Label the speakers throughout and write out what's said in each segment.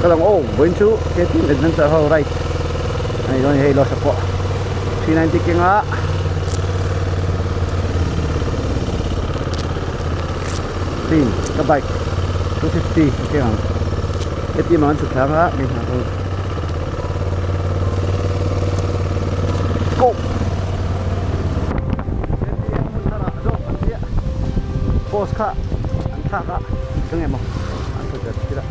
Speaker 1: Ka lang aw vawiin chu KTM adventure ho ride a ni dawn a ni hei Losa pawh 390 kenga clean ka bike 250 a keng ang KTM ah an chhuk thla anga mi hna ho go KTM hmun thar ah zawk an chiah post kha an thlak a ka nge maw an thaw zel thil a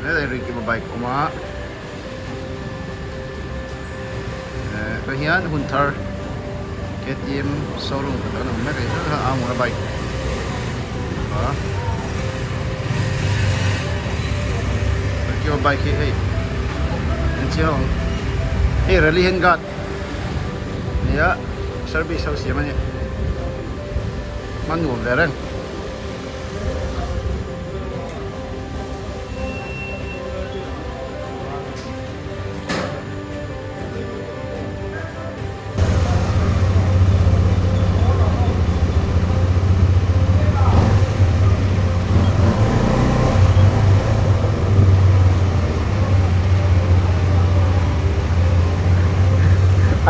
Speaker 1: Helai ri kima bike awm a eh tah hian hun thar KTM showroom ka tan a awm mek a ni a a bike a kima bike hi hei an chiang ang hei rally handguard nia service ho siam a ni hman nuam ve reng.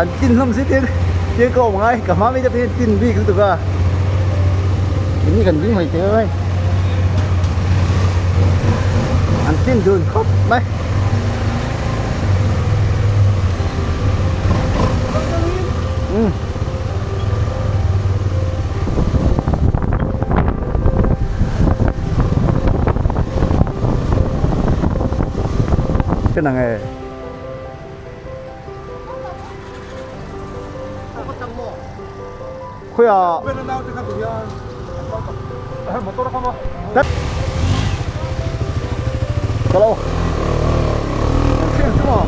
Speaker 1: An tin hlawm zet in thil ka awm ngai ka hma mi te pawh hian tin bik lutuk a keini kan ding mai thei mai an tin dun khawp mai. Umm. Cái này Khawiah Ka lo Kan hriat chu maw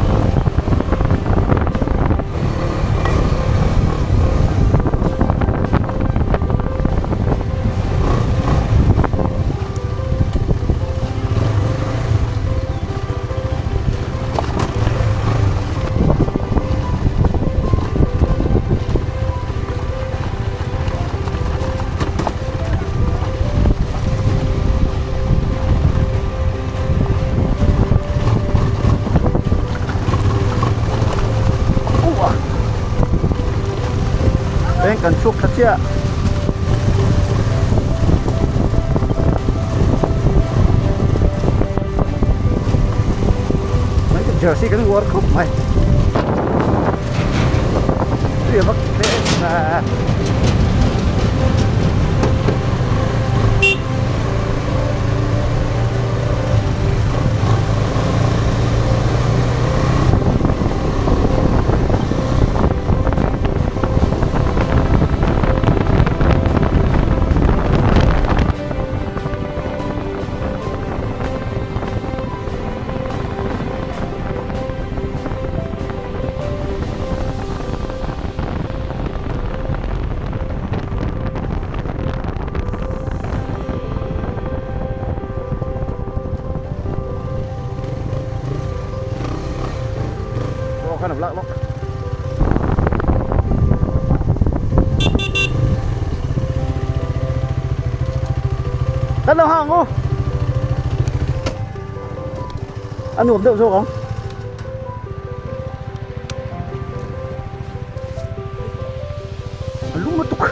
Speaker 1: Veng kan chhuk tha chiah. Jersey kan uar khawp mai. Tui a vak hle a. Kind of luck, look. Kan lo hang u. A nuam deuh zawk ang. A lung lutuk.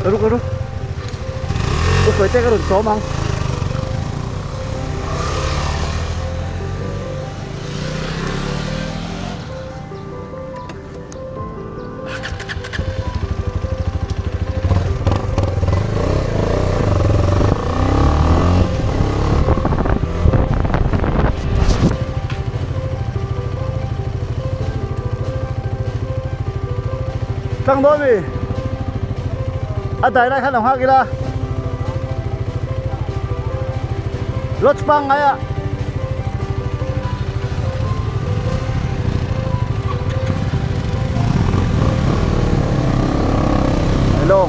Speaker 1: Karu karu. U sawi te ka rawn sawm ang. Tlang dawn mi a dai lai khan lo nghak ila lodge pangngai ah. Hello.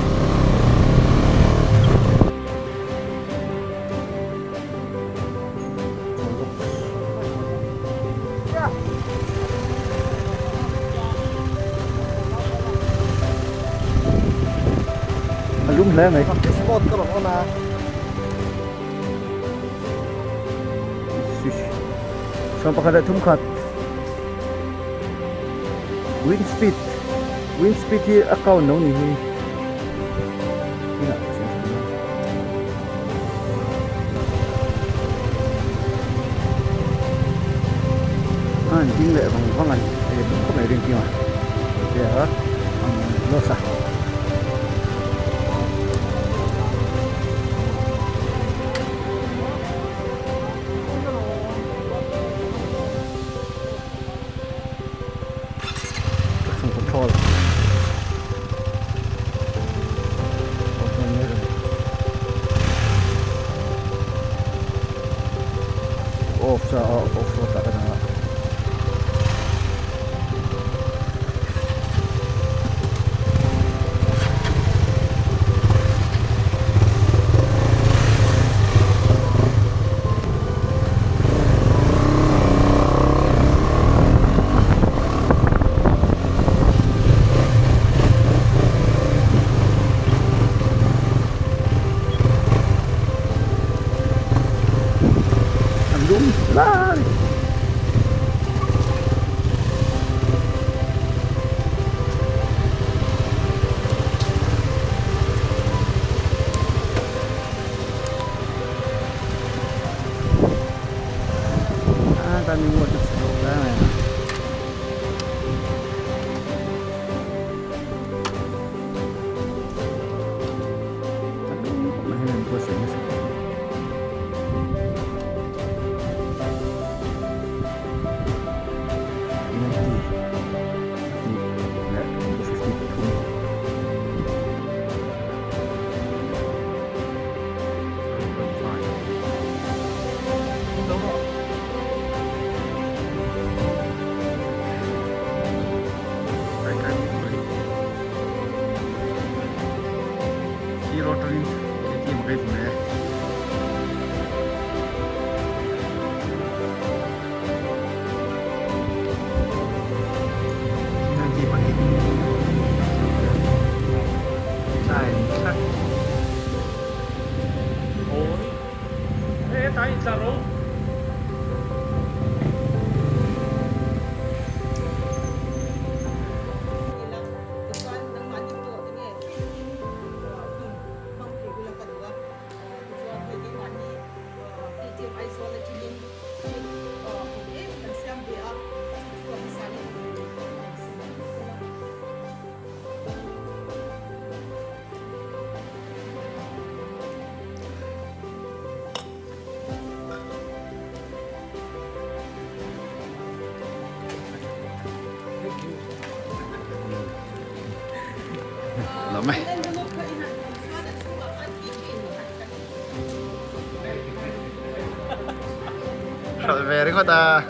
Speaker 1: A lum hle mai.
Speaker 2: Spot ka rawn on a.
Speaker 1: Sawm pakhat leh thum khat wind speed wind speed hi a count lo ni hi a an ding leh vang vang a ni hei a khawp mai rin kima tia ang loss a. Traction control. Off sa off road ah ka na nga. An lum lai. Ah, ta mi nguồn được sử dụng ra này. Lawm e. Hralh ve ringawt a.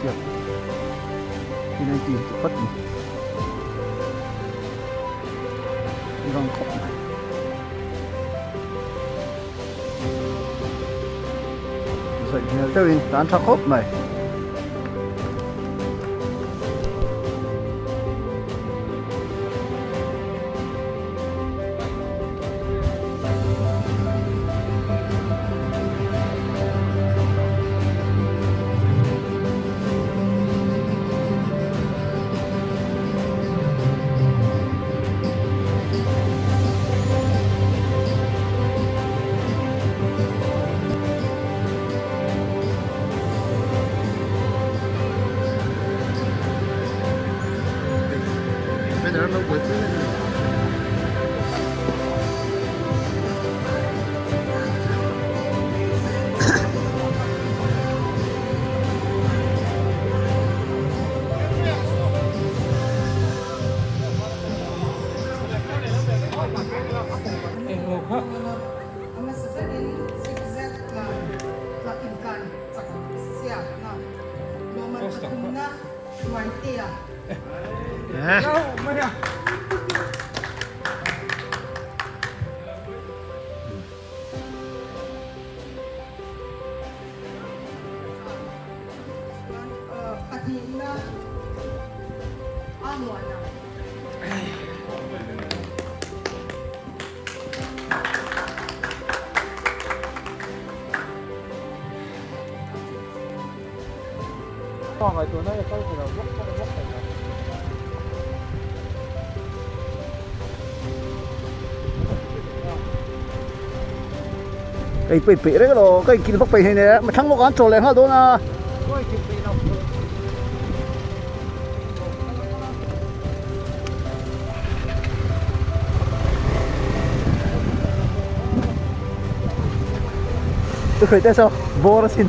Speaker 1: siak 390 hi chu phawt ni gang khawp mai. Zawih hmel deuhin tan tha khawp mai. Banner lo buaipui a ni. Kei pawh peih reng elo ka inkil vak peih hei nen a thlang lawk ah an chawl leh nghal dawn a. Tôi khởi tay sao? Bố nó xin.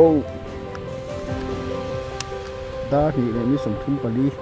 Speaker 1: Aw dar hnih leh ni 34.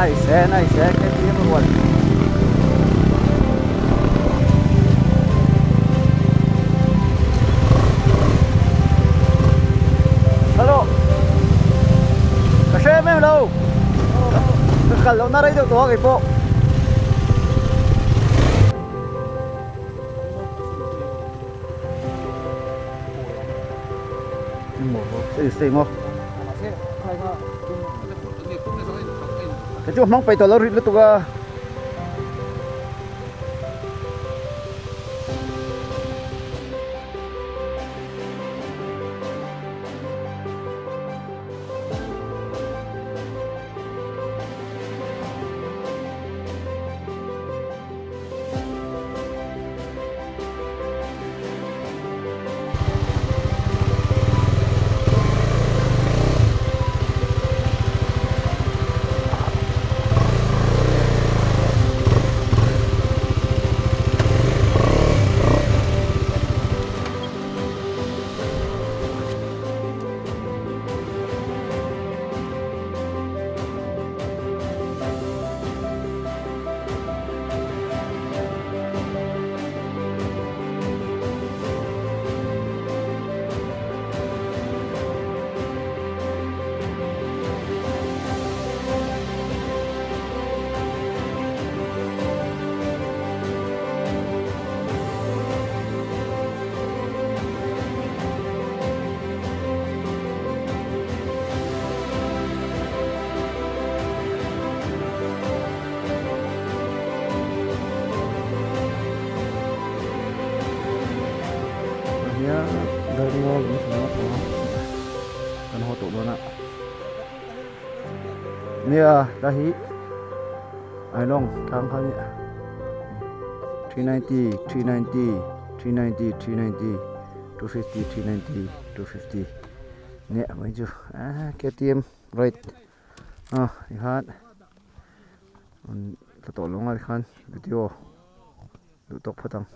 Speaker 1: Nice eh, nice eh, KTM rual. Hello. Ka hre em em lo. Ka kal loh na rei deuh tawh a kei pawh. Cái chú mong phải tao lo rít lutuk a. lawm thei a kan haw tawh dawn a nia ta hi Ailawng tlang kha nia 390 390 390 390 250 390 250 nia mai chu ah KTM right ah tikhan la tawh lo ngai khan video duh tawk phawt ang.